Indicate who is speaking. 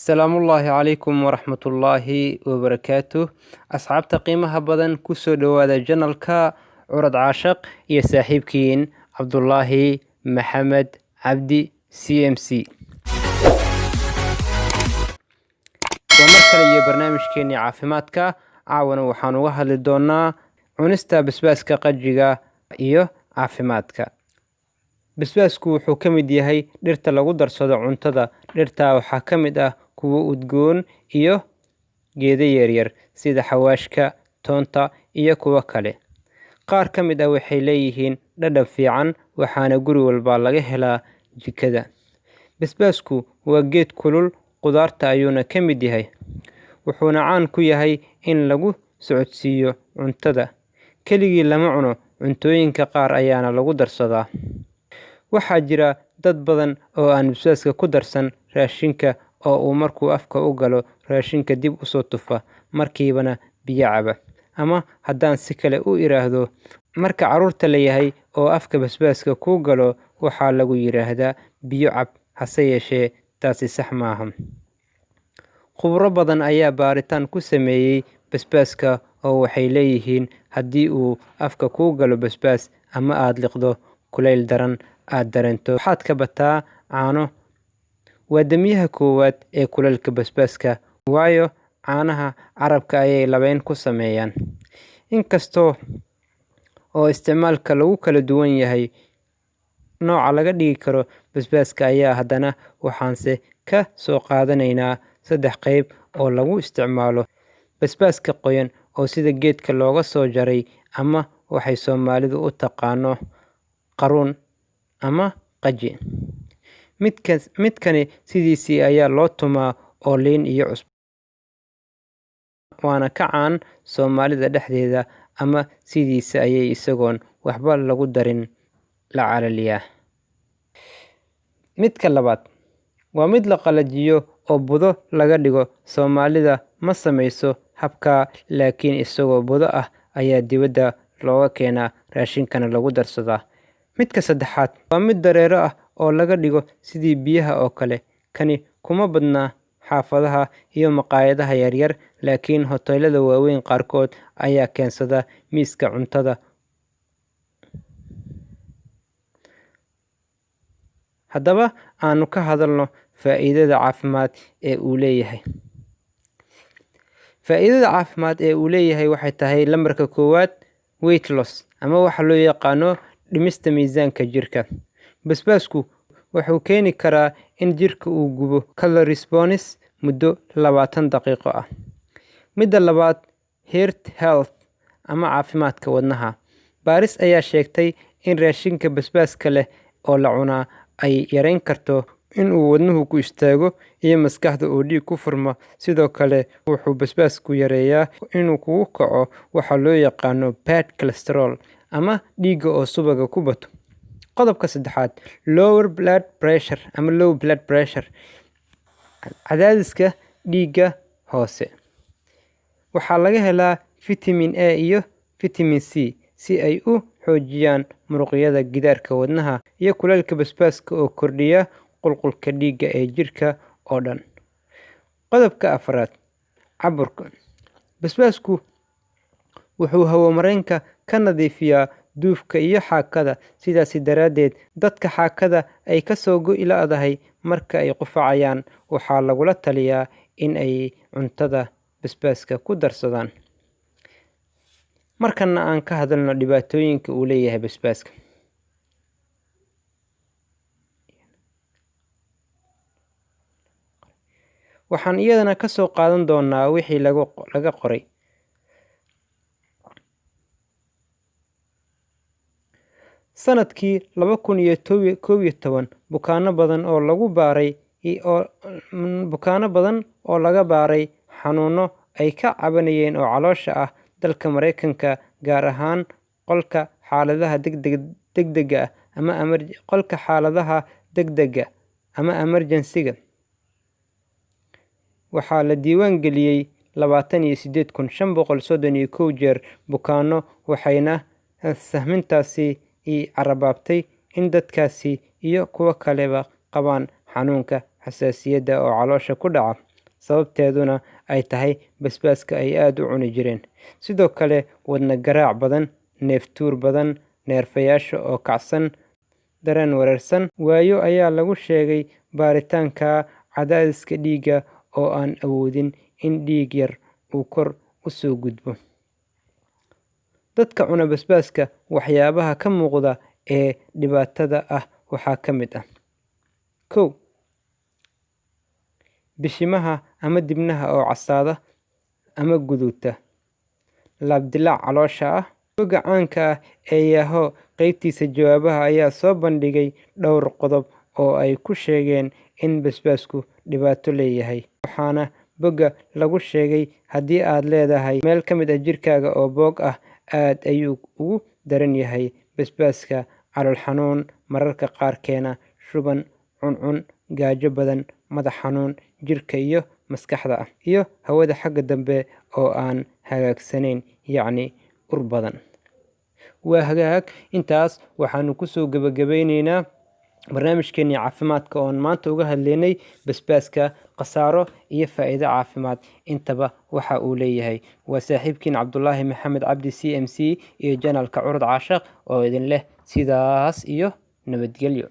Speaker 1: Salaamullaahi calaykum waraxmatullaahi wabarakaatuh. Asxaabta qiimaha badan, kusoo dhowaada channelka Curad Caashaq iyo saaxiibkiin Cabdulaahi Maxamed Cabdi CMC. Waa mar kale iyo barnaamijkeenii caafimaadka. Caawana waxaan uga hadli doonaa cunista basbaaska qajiga iyo caafimaadka. Basbaasku wuxuu ka mid yahay dhirta lagu darsado cuntada. Dhirtaa waxaa ka mid ah kuwo udgoon iyo geedo yaryar sida xawaashka, toonta iyo kuwo kale. Qaar ka mid ah waxay leeyihiin dhadhan fiican, waxaana guri walba laga helaa jikada. Basbaasku waa geed kulul, qudaarta ayuuna ka mid yahay, wuxuuna caan ku yahay in lagu socodsiiyo cuntada. Keligii lama cuno, cuntooyinka qaar ayaana lagu darsadaa. Waxaa jira dad badan oo aan basbaaska ku darsan raashinka, oo uu markuu afka u galo raashinka dib usoo tufa, markiibana biyo caba. Ama haddaan si kale u iraahdo, marka carruurta la yahay oo afka basbaaska kuu galo, waxaa lagu yiraahdaa biyo cab, hase yeeshee taasi sax maaha. Khuburo badan ayaa baaritaan ku sameeyey basbaaska oo waxay leeyihiin haddii uu afka kuu galo basbaas ama aad liqdo, kulayl daran aad dareento, waxaad ka bataa caano. Waa damiyaha koowaad ee kulaylka basbaaska, waayo caanaha carabka ayay labeyn ku sameeyaan. Inkastoo oo isticmaalka lagu kala duwan yahay nooca laga dhigi karo basbaaska, ayaa haddana waxaanse ka soo qaadanaynaa saddex qayb oo lagu isticmaalo. Basbaaska qoyan oo sida geedka looga soo jaray, ama waxay Soomaalidu u taqaano qaruun ama qaji. Midkani sidiisii ayaa loo tumaa oo liin iyo cusbo, waana ka caan Soomaalida dhexdeeda, ama sidiisa ayay isagoon waxba lagu darin la calaliyaa. Midka labaad waa mid la qalajiyo oo budo laga dhigo. Soomaalida ma samayso habkaa, laakiin isagoo budo ah ayaa dibadda looga keenaa, raashinkana lagu darsadaa. Midka saddexaad waa mid dareero ah oo laga dhigo sidii biyaha oo kale. Kani kuma badna xaafadaha iyo maqaayadaha yaryar, laakiin hoteelada waaweyn qaarkood ayaa keensada miiska cuntada. Haddaba aanu ka hadalno faa'iidada caafimaad ee uu leeyahay. Faa'iidada caafimaad ee uu leeyahay waxay tahay lambarka koowaad, weight loss, ama waxa loo yaqaano dhimista miisaanka jirka. Basbaasku wuxuu keeni karaa in jirka uu gubo calories bonus muddo 20 daqiiqo ah. Midda labaad, heart health ama caafimaadka wadnaha. Baaris ayaa sheegtay in raashinka basbaaska leh oo la cunaa ay yareyn karto in uu wadnuhu ku istaago iyo maskaxda oo dhiig ku furmo. Sidoo kale wuxuu basbaasku yareeyaa inuu kugu kaco waxa loo yaqaano bad cholesterol ama dhiigga oo subaga ku bato. Qodobka saddexaad, lower blood pressure ama low blood pressure, cadaadiska dhiigga hoose. Waxaa laga helaa vitamin A iyo vitamin C si ay u xoojiyaan muruqyada gidaarka wadnaha, iyo kulaylka basbaaska oo kordhiya qulqulka dhiigga ee jirka oo dhan. Qodobka afraad, caburka. Basbaasku wuxuu hawo-mareenka ka nadiifiyaa duufka iyo xaakada. Sidaasi daraaddeed, dadka xaakada ay ka soo go'i la'dahay marka ay qufacayaan waxaa lagula taliyaa in ay cuntada basbaaska ku darsadaan. Markana aan ka hadalno dhibaatooyinka uu leeyahay basbaaska. Waxaan iyadana ka soo qaadan doonaa wixii laga qoray. Sanadkii 2011, bukaano badan oo lagu baaray oo bukaano badan oo laga baaray xanuuno ay ka cabanayeen oo caloosha ah dalka Mareykanka, gaar ahaan qolka xaaladaha degdega ah ama qolka xaaladaha degdega ama emergency-ga, waxaa la diiwaan geliyey 28,531 jeer bukaano, waxayna sahmintaasi carabaabtay in dadkaasi iyo kuwo kaleba qabaan xanuunka xasaasiyadda oo caloosha ku dhaca. Sababteeduna ay tahay basbaaska ay aada u cuni jireen. Sidoo kale wadna garaac badan, neeftuur badan, neerfayaasha oo kacsan, dareen wareersan, waayo ayaa lagu sheegay baaritaanka cadaadiska dhiigga oo aan awoodin in dhiig yar uu kor u soo gudbo. Dadka cuna basbaaska waxyaabaha ka muuqda ee dhibaatada ah waxaa ka mid ah: 1, bishimaha ama dibnaha oo casaada ama guduuta, laabdilaac caloosha ah. Bogga caanka ah ee Yahoo qeybtiisa jawaabaha ayaa soo bandhigay dhowr qodob oo ay ku sheegeen in basbaasku dhibaato leeyahay, waxaana bogga lagu sheegay: haddii aad leedahay meel ka mid ah jirkaaga oo boog ah, aad ayuu ugu daran yahay basbaaska: calool xanuun, mararka qaar keena shuban, cuncun, gaajo badan, madax xanuun jirka iyo maskaxda ah, iyo hawada xagga dambe oo aan hagaagsanayn, yacni ur badan. Waa hagaag, intaas waxaanu kusoo gebagabeyneynaa barnaamijkeenii caafimaadka oon maanta uga hadlaynay basbaaska, khasaaro iyo faa'iido caafimaad intaba waxa uu leeyahay. Waa saaxiibkiin Cabdulaahi Maxamed Cabdi CMC iyo channelka Curud Caashaq oo idin leh sidaas iyo nabadgelyo.